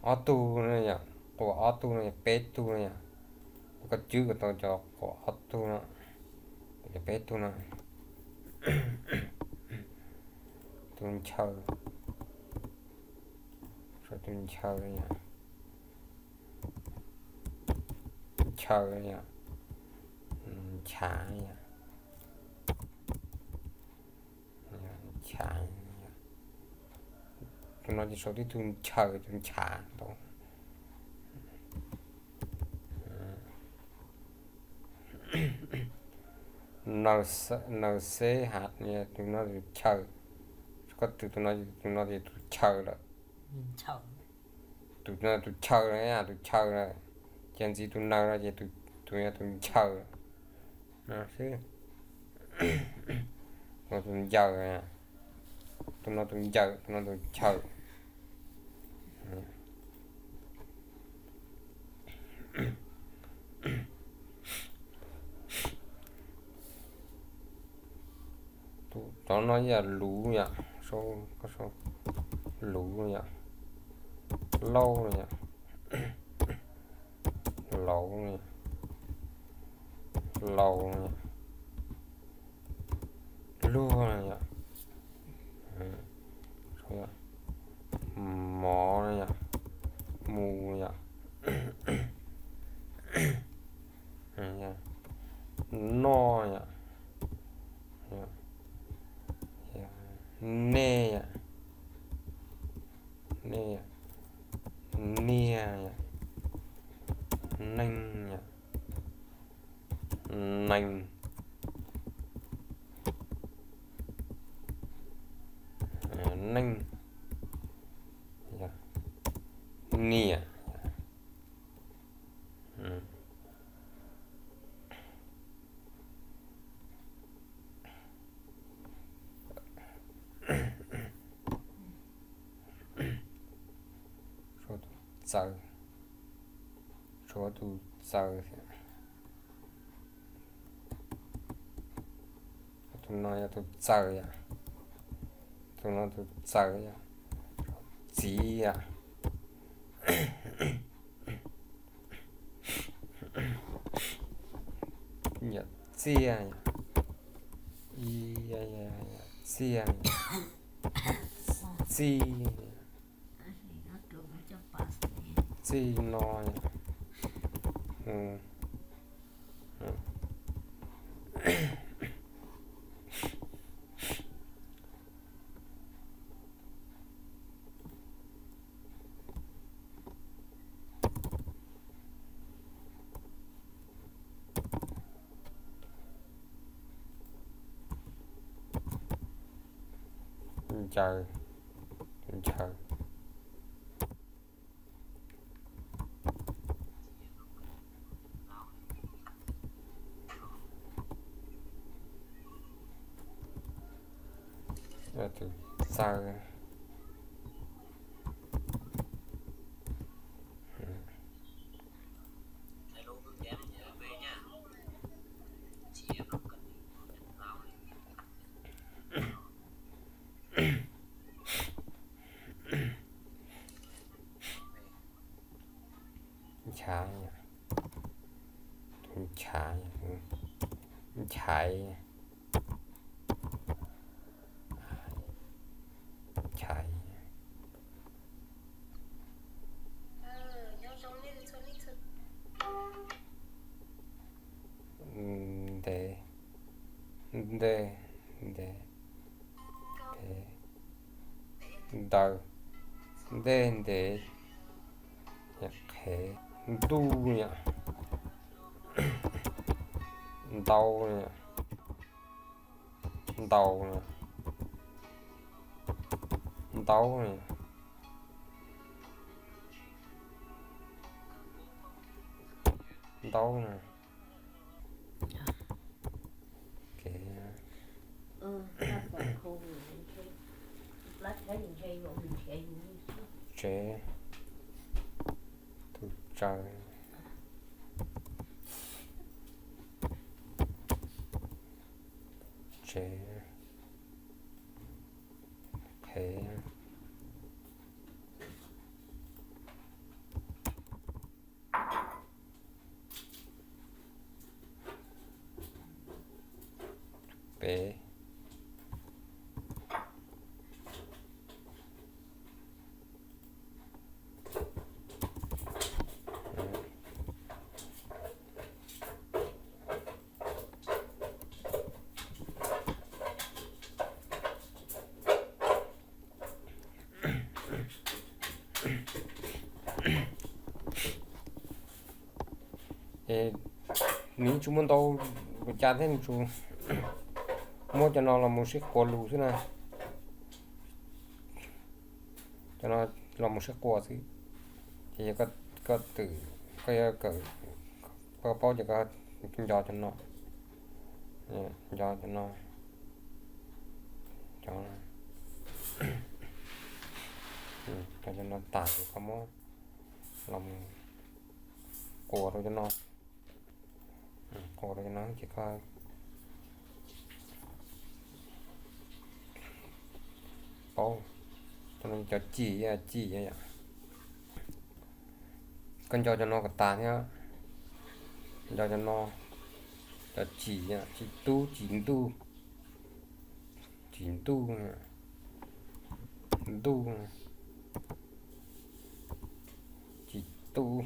Ob tug no yom, quas ob tug no yog peb tug no yom. Koj cwb kom tau cov quas ob tug no, cov peb tug no. Tus nchaw, tus nchaw no yom, nchaw no yom, nchav no yom, nchav no yom. Tus no ces sau tib tug nchaw, tus nchav tau. Naws xeb hav, tus no tus chaw, koj twv tus no, tus no ces tus chaw lawm. Tus no tus chaw na, tus chaw na. Ces ntxiv tus naws no ces tus no tus nchaw no xwb. Tus ncaws, tus no tus ncaws, tus no tus chaw. Tus cov no yog luv yom, luv yom, lauj no yom, lauv no yom, laus no yom, luag no yom, mov no yom, mus yom, noj yom, nej yom, nej yom, niag yom, neeg yom, neeg, neej, niam. Tshuav tus txawv, tshuav tus txawv. Tus no yog tus txawv yom, tus no tus txawv yom, txiv yom, yog txiaj yom, txiaj, txij, txij no yom. Ncaws, ncaws. Tus txawv. Nchav, tus nchav, nchaiv, nchaiv. Ntev, ntej, ntev, ntev, ntawd, ntej ntev, qhev, ntuj yom, ntau yom, ntaus, ntaub, ntaub. Tsev, tus tsaws, tsev, qhev, pem. Nws tsis muaj ntau li cas thiab, nws tsuas muab cov no los mus sib quas lus xwb na. Cov no los mus sib quas xwb. Ces yog koj twm, koj yuav kawm, koj paub ces koj nco cov no, nco cov no, cov, cov no tas ces koj muab los mus quas rau cov no, quas rau cov no ces koj paub. Cov no cov cim, cim, koj nco cov no kom tas thiab. Nco cov no, cov cim, cim tub, cim ntuj, cim ntuj, ntuj, cim tub,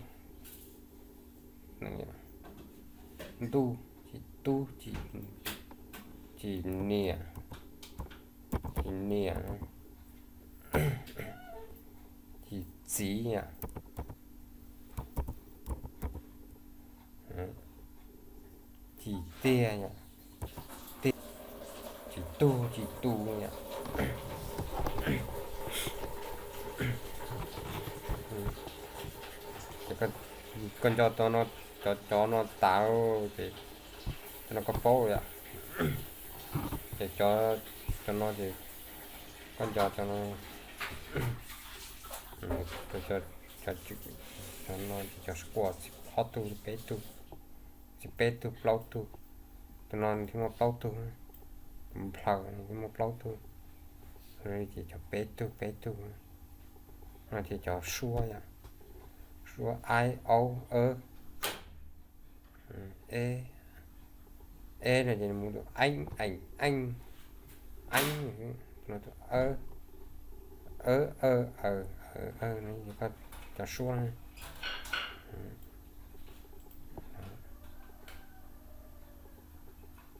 ntuj, cim tub, cim niam, cim niam, cim txiv, cim tiag, tiag, cim tug, cim tu. Koj nco cov, cov no tas ces cov no koj paub yom. Ces cov, cov no ces koj nco cov no, cov no ces cov squat txij ob tug, peb tug, txij peb tug plaub tug. Tus no thiaj muaj plaub tug, tus nplhaw thiaj muaj plaub tug. Ces cov peb tug peb tug no ces cov suab yom, suab aib aub ab, e, e no ces mus tus eeb eem eej, eeb, tus no tus ab, ab aw aw, aw no ces koj cov suab na.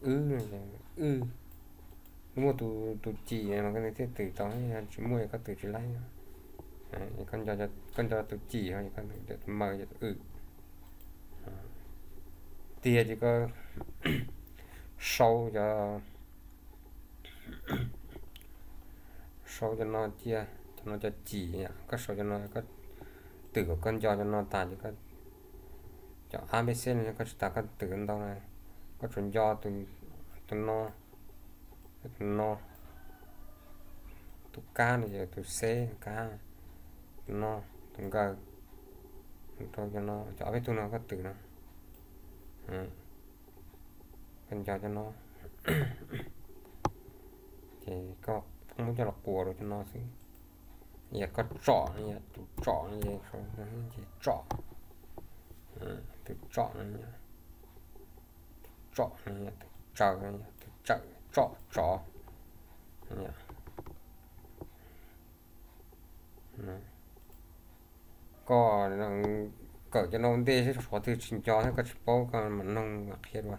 Wb, wb, muaj tus cim mas koj thiaj twm tau, tsis muaj koj twm tsis laib. Koj nco tus cim, maws, tus wm. Tiag ces koj sau cov, sau cov no cia, cov no cov cim, koj sau cov no, koj twm kom koj nco cov no tas ces koj, cov a b c no koj tsis tas koj twm ntau na, koj tsuas nco tus no, tus no, tus kab no ces tus c, tus kab, tus no, tus nkaws, rau cov no, cov ob peb tug no koj twm no, koj nco cov no. Ces koj muab coj los quas rau cov no xwb. Yog koj tsom no, yog tus tsom no ces tsom, tus tsom no, tus tsom no, tus tsaws no, tus tsaws, tsom tsov. Koj kawm cov no ua ntej seb tshuav twg tsis nco thiab koj tsis paub koj mam noog qhia dua.